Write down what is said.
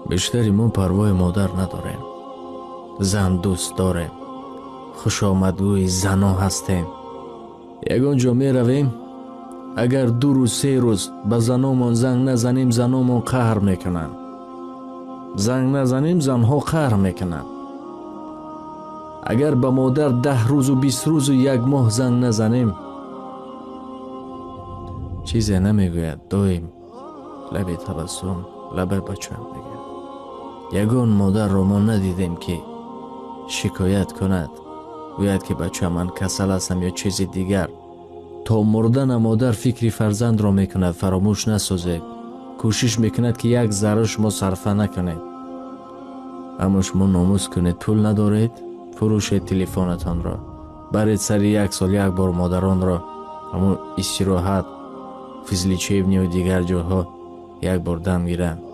Бештари мо парвои модар надорем, зан дӯст дорем, хушомадгӯи зано ҳастем. Ягон ҷо меравем, агар 2 рӯз, 3 рӯз ба заномон занг назанем, заномон қаҳр мекунанд. Занг назанем, занҳо қаҳр мекунанд. Агар ба модар 10 рӯзу 20 рӯзу як моҳ занг назанем, чизе намегӯяд. Доим лаби табассум, лабаи бачаам мегӯяд. Ягон модарро мо надидем, ки шикоят кунад, гӯяд, ки бача, ман касал ҳастам ё чизи дигар. То мурдана модар фикри фарзандро мекунад. Фаромӯш насозед. Кӯшиш мекунад, ки як зарра шумо сарфа накунед. Аммо шумо номус кунед, пул надоред, фурӯшед телефонатонро, баред, сари як сол як бор модаронро ҳамун истироҳат, физлечебный ю дигар ҷоҳо як бор дам гиранд.